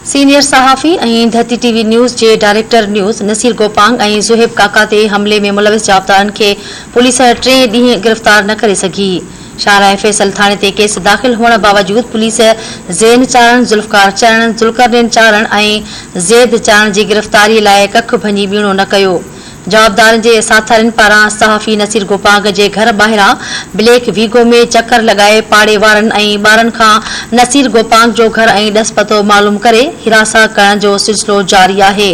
Senior صحافي ۽ ڌرتي ٽي V news جي ڊائريڪٽر نيوز نصير گوپانگ ۽ زوهيب ڪاڪا تي حملي ۾ ملوث جوابدارن کي پوليس ٽئين ڏينهن گرفتار نه ڪري سگهي. شاهراهه فيصل ٿاڻي تي ڪيس داخل هئڻ باوجود پوليس زين چارڻ، ذوالفقار چارڻ، ذوالقرنين چارڻ ۽ زيد چارڻ جي گرفتاري لاء ڪک ڀڃي ٻيڻو نه ڪيو. جوابدارن جي ساٿارين پاران صحافي نصير گوپانگ جي گهر ٻاهران بليڪ ويگو ۾ چڪر لڳائي پاڙي وارن ۽ ٻارن کان نصير گوپانگ جو گهر ۽ ڏس پتو معلوم ڪري هراسان ڪرڻ جو سلسلو جاري آهي.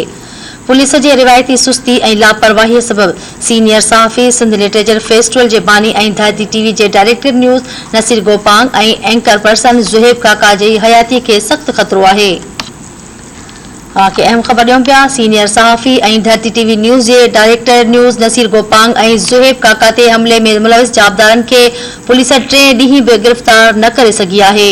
پوليس جي روايتي سستي ۽ لاپرواهي سبب سينيئر صحافي سنڌ لٽريچر فيسٽول جي باني ۽ ڌرتي ٽي وي جي director news Naseer Gopang ۽ anchor person Zohaib Kaka جي حياتي کي سخت خطرو آهي. اوهان کي اهم خبر ڏيون پيا سينيئر صحافي ۽ ڌرتي ٽي وي نيوز جي ڊائريڪٽر نيوز نصير گوپانگ ۽ زوهيب ڪاڪا تي حملي ۾ ملوث جوابدارن کي پوليس ٽئين ڏينهن به گرفتار نه ڪري سگهي آهي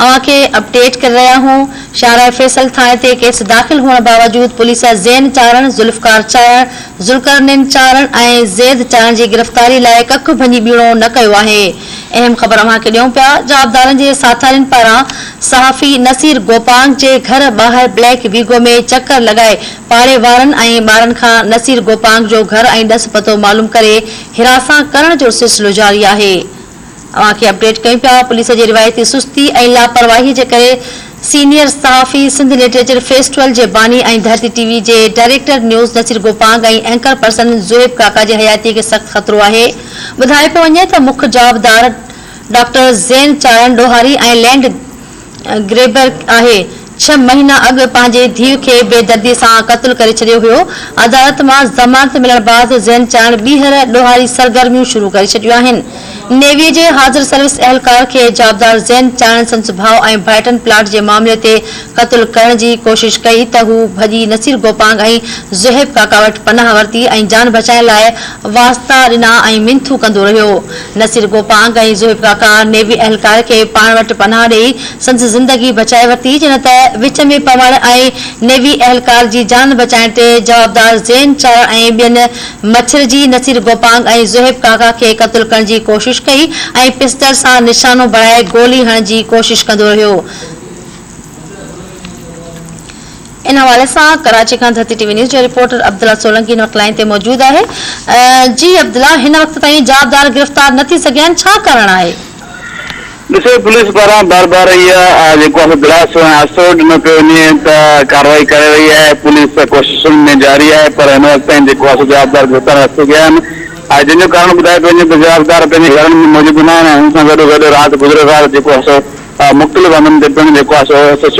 اوهان کي اپڊيٽ ڪري رهيا هون شاهراهه فيصل ٿاڻي تي ڪيس داخل هئڻ باوجود پوليس زين چارڻ، ذوالفقار چارڻ، ذوالقرنين چارڻ ۽ زيد چارڻ جي گرفتاري لاء ڪک ڀڃي ٻيڻو نه ڪيو آهي. اهم خبر اوهان کي ڏيون پيا جوابدارن جي ساٿارين پاران صحافي نصير گوپانگ جي گهر ٻاهر بليڪ ويگو ۾ چڪر لڳائي پاڙي وارن ۽ ٻارن کان نصير گوپانگ جو گهر ۽ ڏس پتو معلوم ڪري هراسان ڪرڻ جو سلسلو جاري آهي. اوهان کي اپڊيٽ ڪيون پيا پوليس جي روايتي سستي ۽ لاپرواهي جي ڪري سينيئر صحافي سنڌ لٽريچر فيسٽول جي باني ۽ ڌرتي ٽي وي جي director news Naseer Gopang ۽ anchor person Zohaib Kaka جي حياتي کي سخت خطرو آهي ٻڌايو پيو وڃي ته مک جوابدار ڊاڪٽر زين چارڻ ڏوهاري ۽ لينڊ گريبر آهي، ڇهه مهينا اڳ پنهنجي ڌيء کي بيدردي سان قتل ڪري ڇڏيو هيو، عدالت مان ضمانت ملڻ بعد زين چارڻ ٻيهر ڏوهاري سرگرميون شروع ڪري ڇڏيون آهن. نيوي جي حاضر سروس اهلڪار کي جوابدار زين چارڻ سندس ڀاء ۽ ڀائٽن پلاٽ جي معاملي تي قتل ڪرڻ جي ڪوشش ڪئي ته هو ڀڄي نصير گوپانگ ۽ زوهيب ڪاڪا وٽ پناهه ورتي ۽ جان بچائڻ لاء واسطا ڏنا ۽ منٿون ڪندو رهيو. نصير گوپانگ ۽ زوهيب ڪاڪا نيوي اهلڪار کي پاڻ وٽ پناهه ڏئي سندس زندگي بچائي ورتي جڏهن ته وچ ۾ پوڻ ۽ نيوي اهلڪار جي جان بچائڻ تي جوابدار زين چارڻ ۽ ٻين مڇرجي نصير گوپانگ ۽ زوهيب ڪاڪا کي قتل ڪرڻ جي ڪوشش ڪئي ۽ پسٽل سان نشانو بڻائي گولي هڻڻ جي ڪوشش ڪندو رهيو. ان حوالي سان ڪراچي کان ڌرتي ٽي وي نيوز جو رپورٽر عبدالله سولنگي هن وقت لائين تي موجود آهي جي عبدالله هن وقت تائين جوابدار گرفتار نه ٿي سگهيا آهن ڇا ڪارڻ آهي؟ ڏسو پوليس پاران بار بار اها جيڪو آهي سو دلاسو ۽ آسرو ڏنو پيو وڃي ته ڪارروائي ڪري رهي آهي پوليس ڪوششن ۾ جاري آهي پر هن وقت تائين جيڪو آهي سو جوابدار گرفتار نه ٿي سگهيا آهن ۽ جنهن جو ڪارڻ ٻڌايو پيو وڃي ته جوابدار پنهنجي گهرن ۾ موجود نه آهن ۽ ان سان گڏو گڏ رات گذريل رات جيڪو آهي سو مختلف هنڌن تي پڻ جيڪو آهي سو ايس ايڇ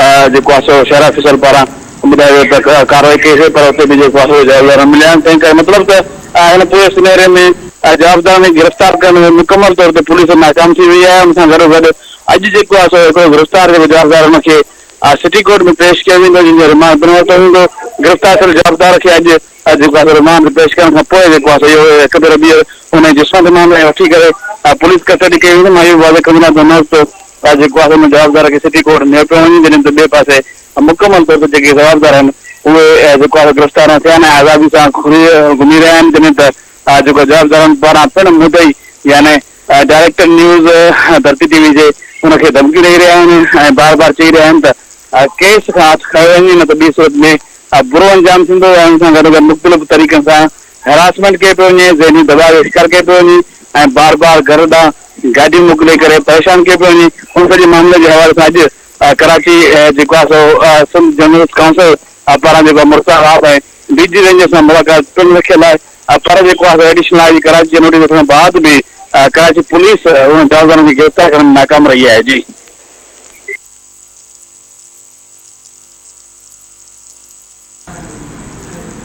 او جيڪو آهي سو شهر آفيسر پاران ٻڌايو ويو ته ڪارروائي ڪئي سي پر اتي به جيڪو آهي سو جوابدار نه مليا آهن تنهن ڪري مطلب ته هن پوري سينيريو ۾ جوابدارن کي گرفتار ڪرڻ ۾ مڪمل طور تي پوليس ناڪام ٿي وئي آهي ان سان گڏو گڏ اڄ جيڪو آهي سو هڪڙو گرفتار جيڪو جوابدار ان کي سٽي ڪورٽ ۾ پيش ڪيو ويندو جنهن جو رمانڊ پڻ ورتو ويندو گرفتار ٿيل جوابدار کي اڄ جيڪو آهي سو رمانڊ تي پيش ڪرڻ کان پوء جيڪو آهي سو اهو هڪ ڀيرو ٻيهر ان جي جسماني معاملي ۾ وٺي ڪري پوليس ڪسٽڊي ڪئي ويندي مان اهو به واضح ڪندو رهان ته هن وقت جيڪو آهي سو ان جوابدار کي سٽي ڪورٽ نيو پيو وڃي جڏهن ته ٻئي پاسي مڪمل طور تي جيڪي جوابدار آهن اهي جيڪو آهي سو گرفتار نه ٿيا آهن ۽ آزادي سان کلي گهمي رهيا آهن جڏهن ته جيڪو جوابدارن پاران پڻ مدعي يعني ڊائريڪٽر نيوز ڌرتي ٽي وي جي ان کي ڌمڪيون ڏئي رهيا آهن ۽ بار بار چئي رهيا آهن ته ڪيس کان هٿ کنيو وڃي نه ته ٻي صورت ۾ برو انجام ٿيندو ۽ ان سان گڏوگڏ مختلف طريقن سان هراسمينٽ ڪئي پيو وڃي، ذهني دٻاء جو شڪار ڪيو پيو وڃي ۽ بار بار گهر ڏانهن گاڏيون موڪلي ڪري پريشان ڪيو پيو وڃي. ان سڄي معاملي جي حوالي سان اڄ ڪراچي جيڪو آهي سو سنڌ جرنلسٽ ڪائونسل پاران جيڪو آهي مرتضيٰ وهاب ۽ ڊي جي رينجرز سان ملاقات پڻ رکيل آهي پر جيڪو آهي سو ايڊيشنل I جي ڪراچي جي نوٽيس وٺڻ بعد به ڪراچي پوليس انهن جوابدارن کي گرفتار ڪرڻ ۾ ناڪام رهي آهي. جي.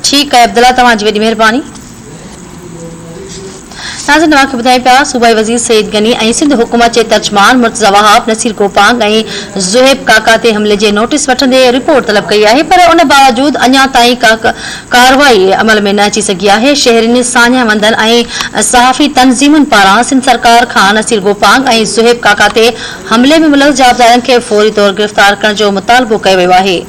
ٺيڪ آهي عبدالله توهان جي وڏي مهرباني. ناظرين اوهان کي ٻڌايون پيا صوبائي وزير سعيد غني ۽ سنڌ حڪومت جي ترجمان مرتضيٰ وهاب نصير گوپانگ ۽ زوهيب ڪاڪا تي حملي جي نوٽيس وٺندي رپورٽ طلب ڪئي آهي پر ان باوجود اڃا تائين ڪا ڪارروائي عمل ۾ نه اچي سگهي آهي شهرين ساڃاهه وندن ۽ صحافي تنظيمن پاران سنڌ سرڪار کان نصير گوپانگ ۽ زوهيب ڪاڪا تي حملي ۾ ملوث جوابدارن کي فوري طور گرفتار ڪرڻ جو مطالبو ڪيو ويو آهي.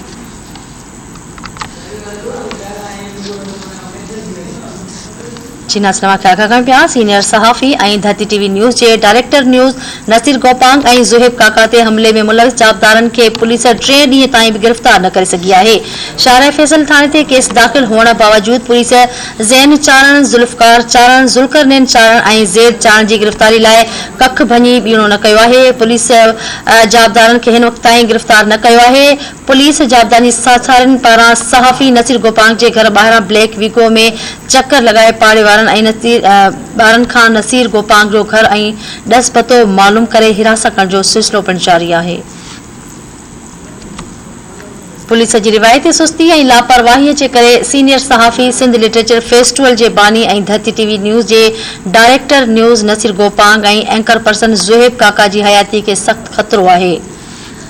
جي ناظرين اوهان کي آگاهه ڪيون پيا سينيئر صحافي ۽ ڌرتي ٽي وي نيوز جي ڊائريڪٽر نيوز نصير گوپانگ ۽ زوهيب ڪاڪا تي حملي ۾ ملوث جوابدارن کي پوليس ٽئين ڏينهن تائين به گرفتار نه ڪري سگهي آهي شارع فيصل ٿاڻي تي ڪيس داخل هئڻ باوجود پوليس زين چارڻ، ذوالفقار چارڻ، ذوالقرنين چارڻ ۽ زيد چارڻ جي گرفتاري لاء ڪک ڀڃي ٻيڻو نه ڪيو آهي پوليس جوابدارن کي هن وقت تائين گرفتار نه ڪيو آهي پوليس جوابدارن جي ساٿارين پاران صحافي نصير گوپانگ جي گهر ٻاهران بليڪ ويگو ۾ چڪر لڳائي پاڙي وارن ۽ ٻارن کان نصير گوپانگ جو گهر ۽ ڏس پتو معلوم ڪري هراسان ڪرڻ جو سلسلو پڻ جاري آهي. پوليس جي روايتي سستي ۽ لاپرواهي جي ڪري سينيئر صحافي سنڌ لٽريچر فيسٽول جي باني ۽ ڌرتي ٽي وي نيوز جي director news Naseer Gopang ۽ anchor person Zohaib Kaka جي حياتي کي سخت خطرو آهي.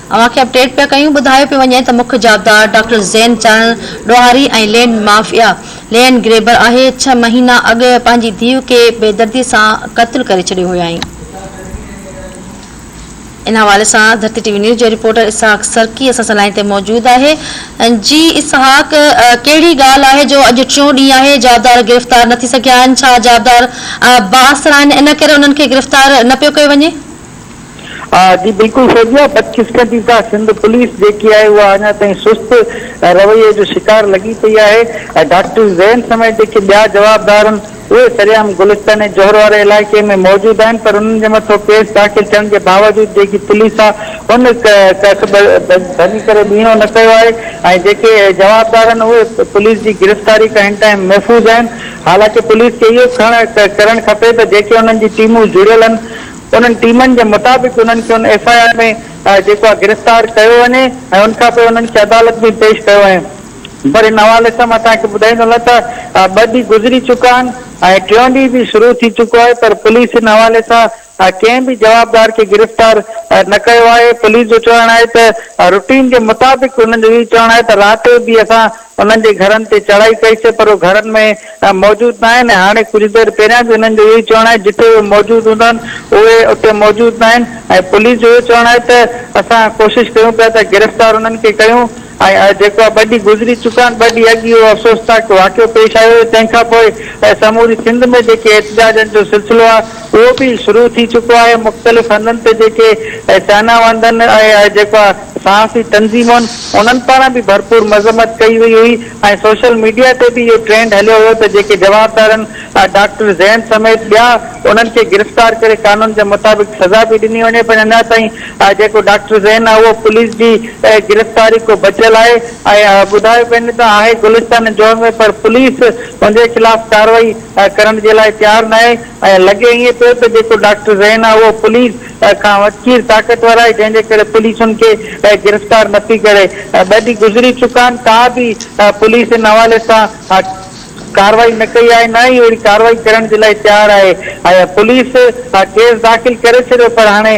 اوهان کي اپڊيٽ پيا ڪيون ٻڌايو پيو وڃي ته مک جوابدار ڊاڪٽر زين چارڻ ڏوهاري ۽ لينڊ مافيا لينڊ گريبر آهي ڇهه مهينا اڳ پنهنجي ڌيء کي بيدردي سان قتل ڪري ڇڏيو هيائين. ان حوالي سان ڌرتي ٽي وي نيوز جو رپورٽر اسحاق سرڪي اسان سان لائين تي موجود آهي جي اسحاق ڪهڙي ڳالهه آهي جو اڄ ٽيون ڏينهن آهي جوابدار گرفتار نه ٿي سگهيا آهن ڇا جوابدار بااثر آهن ان ڪري انهن کي گرفتار نه پيو ڪيو وڃي؟ جي بلڪل فوزيه بدقسمتي سان سنڌ پوليس جيڪي آهي اها اڃا تائين سست رويي جو شڪار لڳي پئي آهي ڊاڪٽر زين سميت جيڪي ٻيا جوابدار آهن اهي سرعام گلستان ۽ جوهر واري علائقي ۾ موجود آهن پر انهن جي مٿو ڪيس داخل ٿيڻ جي باوجود جيڪي پوليس آ ان ڪک ڀڃي ڪري ٻيڻو نه ڪيو آهي ۽ جيڪي جوابدار آهن اهي پوليس جي گرفتاري کان هن ٽائيم محفوظ آهن حالانڪه پوليس کي اهو ڪرڻ کپي ته جيڪي انهن جي ٽيمون جڙيل آهن انهن ٽيمن جي مطابق انهن کي ان ايف I R ۾ جيڪو آ گرفتار ڪيو وڃي ۽ ان کان پوء انهن کي عدالت ۾ پيش ڪيو وڃي. پر ان حوالي سان مان توهان کي ٻڌائيندو هلان ته ٻه ڏينهن گذري چڪا آهن ۽ ٽيون ڏينهن به شروع ٿي چڪو آهي پر پوليس ان حوالي سان ڪنهن به جوابدار کي گرفتار نه ڪيو آهي. پوليس جو چوڻ آهي ته روٽين جي مطابق انهن جو اهو چوڻ آهي ته رات جو به اسان انهن جي گهرن تي چڙهائي ڪئي سي پر اهي گهرن ۾ موجود نه آهن ۽ هاڻي ڪجهه دير پهريان به انهن جو اهو ئي چوڻ آهي جتي اهي موجود هوندا آهن اهي اتي موجود نه آهن ۽ پوليس جو اهو چوڻ آهي ته اسان ڪوشش ڪيون پيا ته گرفتار انهن کي ڪيون ۽ جيڪو ٻه ڏينهن گذري چڪا آهن، ٻه ڏينهن اڳ اهو افسوسناڪ واقعو پيش آيو هيو، تنهن کان پوء سموري سنڌ ۾ جيڪي احتجاجن جو سلسلو آهي اهو به شروع ٿي چڪو آهي، مختلف هنڌن تي جيڪي سيانا وندن ۽ جيڪو آهي صحافي تنظيمون انهن پاران به ڀرپور مذمت ڪئي وئي هئي ۽ سوشل ميڊيا تي به اهو ٽرينڊ هليو هيو ته جيڪي جوابدارن ڊاڪٽر زين سميت ٻيا انهن کي گرفتار ڪري قانون جي مطابق سزا به ڏني وڃي پر اڃا تائين جيڪو ڊاڪٽر زين آهي اهو پوليس جي گرفتاري کان بچيل آهي ۽ ٻڌايو پيو وڃي ته آهي گلستان جوهر ۾ پر پوليس ان جي خلاف ڪارروائي ڪرڻ جي لاء تيار ناهي ۽ لڳي ائين پيو ته جيڪو ڊاڪٽر زين آهي اهو پوليس کان وڌيڪ طاقتور آهي جنهن جي ڪري پوليس ان کي گرفتار نٿي ڪري ٻه ڏينهن گذري چڪا آهن ڪا به پوليس ان حوالي سان ڪارروائي نه ڪئي آهي نه ئي اهڙي ڪارروائي ڪرڻ جي لاء تيار آهي ۽ پوليس ڪيس داخل ڪري ڇڏيو پر هاڻي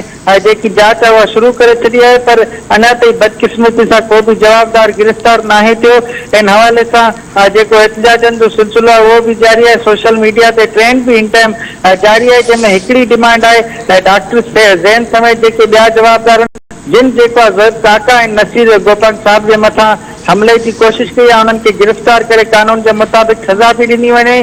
جيڪي جاچ آهي اها شروع ڪري ڇڏي آهي پر اڃا تائين بدقسمتي سان ڪو به جوابدار گرفتار ناهي ٿيو ان حوالي سان جيڪو احتجاجن جو سلسلو آهي اهو به جاري آهي سوشل ميڊيا تي ٽرينڊ به هن ٽائيم جاري آهي جنهن ۾ هڪڙي ڊمانڊ آهي ڊاڪٽر زين سميت جيڪي ٻيا جوابدار جن جيڪو آ زويب ڪاڪا ۽ نصير گوپانگ صاحب جي مٿان حملي جي ڪوشش ڪئي آ انهن کي گرفتار ڪري قانون جي مطابق سزا به ڏني وڃي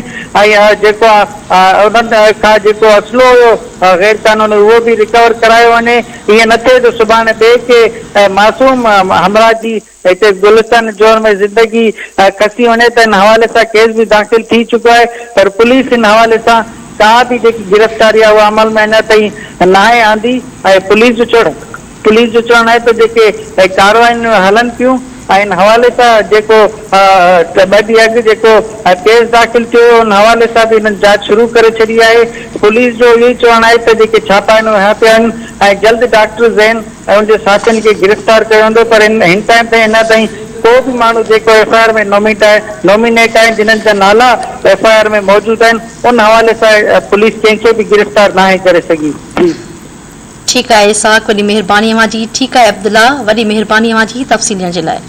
۽ جيڪو آ انهن کان جيڪو اسلحو هيو غير قانوني اهو به ريڪور ڪرايو وڃي ائين نه ٿئي جو سڀاڻي ٻئي ڪي معصوم همراهه جي هتي گلستان جوهر ۾ زندگي کسي وڃي ته ان حوالي سان ڪيس به داخل ٿي چڪو آهي پر پوليس ان حوالي سان ڪا به جيڪي گرفتاري آهي اها عمل ۾ اڃا تائين ناهي آندي ۽ پوليس جو چوڻ پوليس جو چوڻ آهي ته جيڪي ڪارروايون هلن پيون ۽ ان حوالي سان جيڪو ٻه ڏينهن اڳ جيڪو ڪيس داخل ٿيو هيو ان حوالي سان به هنن جاچ شروع ڪري ڇڏي آهي پوليس جو اهو ئي چوڻ آهي ته جيڪي ڇاپا آهن اهي هنيا پيا آهن ۽ جلد ڊاڪٽر زين ۽ ان جي ساٿين کي گرفتار ڪيو ويندو پر هن ٽائيم تائين اڃا تائين ڪو به ماڻهو جيڪو ايف I R ۾ نوميٽ آهي نومينيٽ آهن جنھن جا نالا ايف I R ۾ موجود آهن ان حوالي سان پوليس ڪنهن کي به گرفتار ناهي ڪري سگهي جي. ٺيڪ آهي اسحاق وڏي مهرباني اوهان جي. ٺيڪ آهي عبدالله وڏي مهرباني اوهان جي تفصيل ڏيڻ جي لاء.